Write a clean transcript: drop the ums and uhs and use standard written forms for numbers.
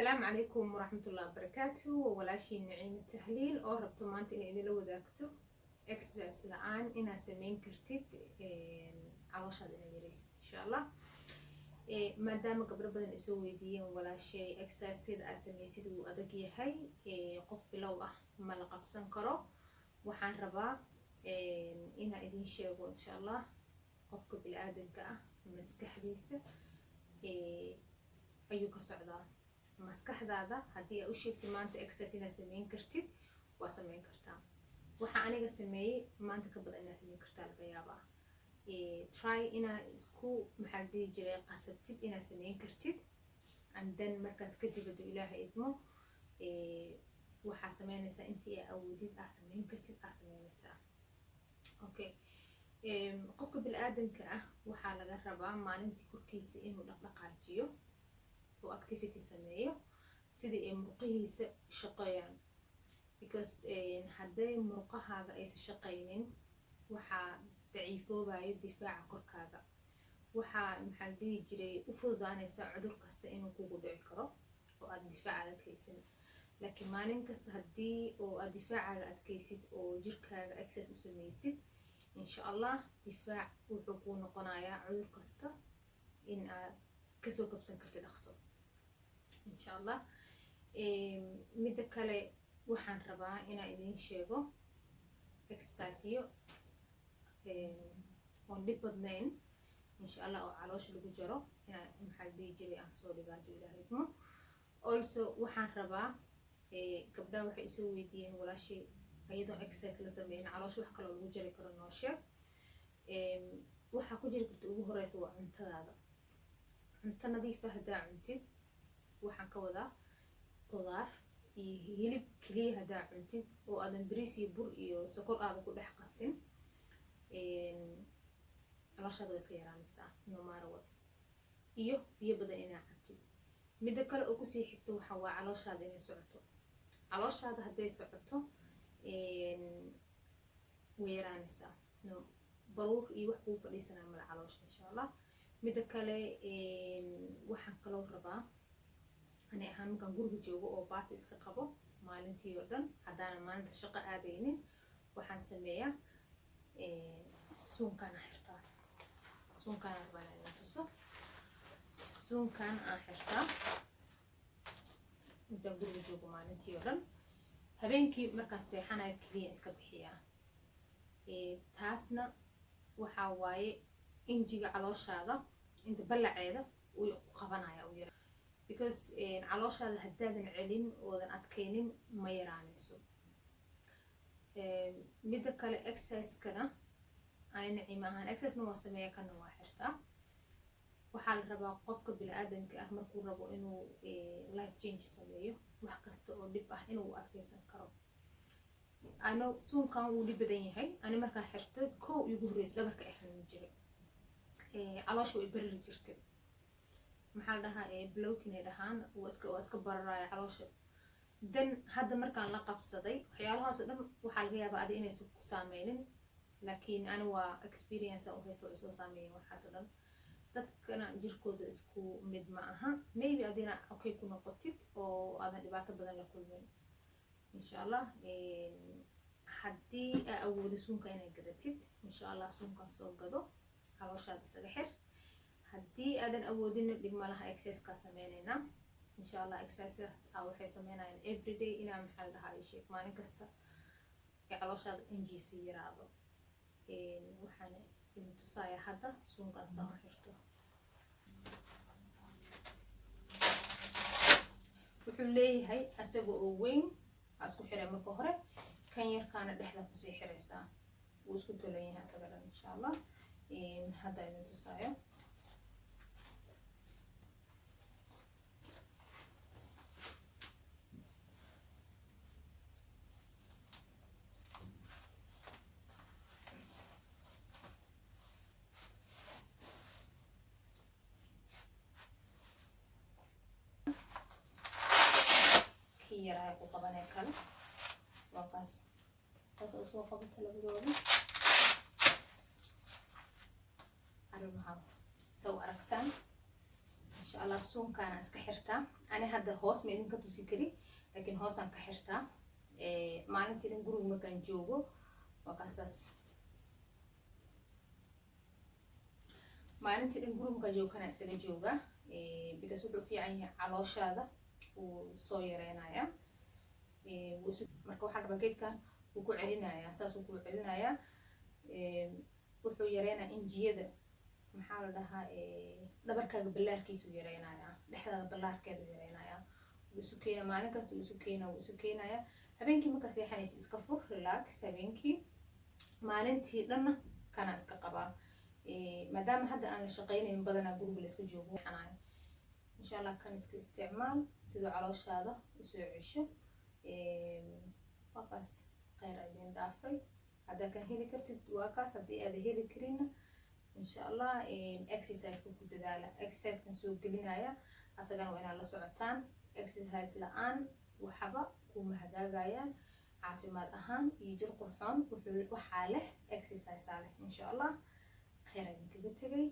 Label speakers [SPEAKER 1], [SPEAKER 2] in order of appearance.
[SPEAKER 1] Asalaamu calaykum waraxmatullahi wabarakaatu. Waa walaashii Naciime Tahliil oo rabto maanta inay idinla wadaagto exercise la-aan inaad sameyn kartid calooshaada inaad yareysid, insha Allah. Maadaama gabdho badan isoo weydiiyeen, "Walaashay, exerciseda aad sameysid wuu adag yahay, qof bilow ah ma la qabsan karo," waxaan rabaa inaan idin sheego, insha Allah, qofka bini-aadanka ah maskaxdiisa ayuu ka socdaa. Maskaxdaada haddii aa u sheegtid maanta exercise inaad sameyn kartid, waa sameyn kartaa. Waxa aniga sameeyey maanta ka badan inaad sameyn kartaa laga yaabaa. Try inaad isku, maxaa la dhihi jiray, qasabtid inaad sameyn kartid, and then markaas kadib, hadduu Ilaaha idmo, waxaa sameynaysaa intii aa awoodid aa sameyn kartid aa sameynaysaa. Okay, qofka bini-aadanka ah waxaa laga rabaa maalintii korkiisa inuu dhaqdhaqaajiyo oo activity sameeyo, sidii ay murqihiisa shaqeeyaan, because hadday murqahaaga aysan shaqaynin, waxaa daciifoobayo difaaca korkaaga. Waxaa, maxaa la dhihi jiray, u fududaanaysaa cudur kasta inuu kugu dhici karo oo aad difaacaaga adkaysan. Laakiin maalin kasta haddii oo aad difaacaaga adkaysid oo jirkaaga exercise u sameysid, insha Allah difaac wuxuu kuu noqonayaa cudur kasta in aad kasoo kabsan kartid dhaqso, insha Allah. Midda kale, waxaan rabaa inaan idiin sheego exerciseyo oon dhib badnayn, insha Allah, oo caloosha lagu jaro inaan, maxaa la dhihi jiray, aan soo dhigo hadduu Ilaaha idmo. Also waxaan rabaa, gabdhaha waxay isoo weydiiyeen, "Walaashay, iyadoo exercise la sameyn caloosha wax kaloo lagu jari karo noo sheeg." Waxaa ku jiri karta, ugu horeysa, waa cuntadaada. Cunto nadiifa haddaa cuntid, waxaan ka wadaa qudaar iyo hilib keliya haddaa cuntid, oo aadan bariis iyo bur iyo sokor aadan ku dhex qasin, calooshaada waa iska yaraanaysaa no matter what. Iyo biyo badan inaa cabtid. Midda kale oo kusii xigto waxa waa calooshaada inay socoto. Calooshaada hadday socoto, way yaraanaysaa. No baruur iyo wax kuu fadhiisanaa mala caloosha, insha Allah. Midda kale, waxaan kaloo rabaa, ani ahaan markaan guriga joogo oo baati iska qabo maalintii oo dhan, haddaanan maalinta shaqo aadaynin, waxaan sameeyaa suunkaan aan xirtaa. Suunkaan aan rabaa inaan tuso. Suunkaan aan xirtaa intaan guriga joogo maalintii oo dhan. Habeenkii markaan seexanayo keliya iska bixiyaa. Taasna waxaa waaye injiga calooshaada inta ballaceeda uu qabanaya u yara, because calooshaada haddaadan celin oodan adkaynin, ma yaraanayso. Midda kale, exercise-kana ani Naciim ahaan exercise-na waa sameeya, kana waa xirtaa. Waxaa la rabaa qofka bini-aadanka ah markuu rabo inuu life change sameeyo, wax kasta oo dhib ah inuu adkeysan karo. Ano suunkan wuu dhib badan yahay. Ani markaan xirto, kow igu horeysa dhabarka ay xanuun jiray, caloosha way barari jirtay. Maxaa la dhahaa, bloating ay dhahaan, waa iska bararaya caloosha. Dan hadda markaan la qabsaday waxyaalahaas oo dhan, waxaa laga yaabaa adi inaysan ku saameynin, laakiin ani waa experience aan u haysta, way soo saameeyeen waxaas oo dhan. Dadkana jirkooda isku mid ma aha. Maybe adina okay ku noqotid oo aadan dhibaato badan la kulmin, insha Allah. Haddii aa awoodo suunka inaad gadatid, insha Allah suunkan soo gado, calooshaada isaga xir. Haddii aadan awoodina, dhib malaha, exercise-kaa sameyneynaa, insha Allah. Exercises waxay sameynayaan everyday inaa, maxaa la dhahaa, sheeg, maalin kasta ee calooshaada injiisi yaraado. Waxaan idin tusaaya hadda suunkan saan u xirto. Wuxuu leeyahay asaga oo weyn aa isku xiray marka hore, kan yarkaana dhexda kusii xiraysaa. Wuu isku tolan yahay asaga dhan, insha Allah. Hadda idin tusaayo. Kii yaraa ku qabanay kale waa kaas. Saas u soo qabata labadooda arrimaha sa u aragtaan, insha Allah, suunkaana iska xirtaa. Ani hadda hoos ma idinka tusi kari, laakiin hoosaan ka xirtaa maalintii dhan guriga markaan joogo. Waa kaasaas. Maalintii dhan guriga markaan joogo kana isaga jooga, because wuxuu fiican yahay calooshaada wuu soo yareynaya. Marka waxaa rabaa geedkan wuu ku celinayaa, saasuu ku celinayaa. Wuxuu yareynaya injiyada, maxaa la dhahaa, dhabarkaaga ballaarkiisuu yareynayaa, dhexdaada ballaarkeedu yareynayaa. Wuu isu keena maalin kasta, wuu isu keena, wuu isu keenayaa. Habeenkii markaa seexanaysa iska fur, relax habeenkii. Maalintii dhanna kana iska qabaa, maadaama hadda aan la shaqaynayn badanaa, guriga la iska joogo xanayo. Insha Allah, kan iska isticmaal siduu calooshaada usoo cesho. Waa kaas, kheyr idin dhaafay. Haddaa kan heli kartid, waa kaas. Haddii aada heli karinna, insha Allah, exerciseka ku dadaala. Exercisekan soo gelinaya asagana waa inaad la socotaan. Exercise la-aan waxba kuma hagaagayaan. Caafimaad ahaan iyo jir qurxoon waxaa leh exercise leh. Insha Allah, kheyr idinkaga tegay.